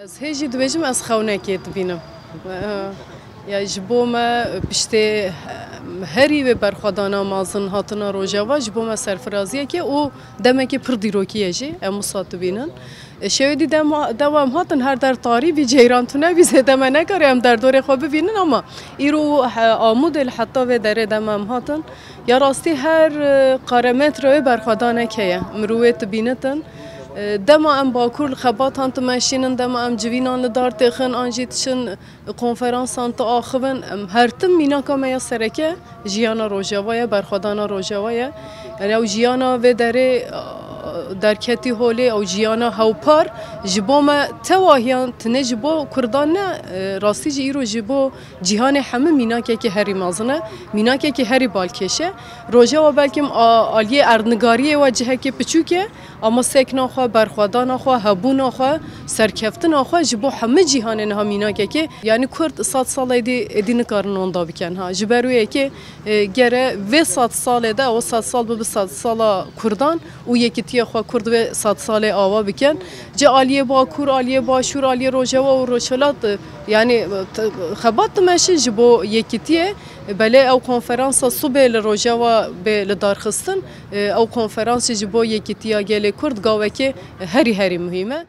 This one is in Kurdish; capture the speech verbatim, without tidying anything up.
Ez hê jî dibêjim, ez xewnekê dibînim. Ya ji bo me piştê herî wê berxwedana mezin hatina Rojava ji bo me serfiraziyek e û demekê pir dîrokî ye jî, em wisa dibînin. Şewê dî dema, dewa em hatin her der tarî bî, ceyran tune bî, zêde me nekarî em derdorê xwe bibînin ama îro he, Amûdê li heta vê derê dema em hatin. Ya rastî her e, qaremetre wê berxwedanek heye. Mirov wê dibînitin. E, dema em Bakur li xebatan dimeşînin, dema em civînan li dar têxin an jî diçin konferansan diaxivin, em her tim mînaka me ya sereke jiyana Rojava ye, berxwedana Rojava ye. Yani ew jiyana vê derê e, derketî holê, ew jiyana hewpar ji bo me tewahiyan tine ji bo Kurdan ne, e, rastî jî îro ji bo cîhanê hemû mînakekî herî mezin e, mînakekî herî balkêş e. Rojava belkim a, aliyê erdnigariyê we cihekê piçûk e, ama sekna xwe, berxwedana xwe, hebûna xwe, serkeftina xwe ji bo hemû cîhanê niha mînakekê, yanî Kurd sed sal êdî, êdî nikarin wenda bikin ha. Ji ber wê yekê, e, gere vê sed salê de, ew sed sal bibe sed sala Kurdan û yekîtiya xwe Kurd vê sed salê ava bikin. Ci aliyê Bakur, aliyê Başûr, aliyê Rojava û Rojhilat, e, yanî, e, t-, xebat dimeşin ji bo yekîtiyê. Belê ew konferansa sibê li Rojava bê li darxistin. E, ew konferans jî ji bo yekîtiya gelê Kurd gavekê herî herî muhîm e.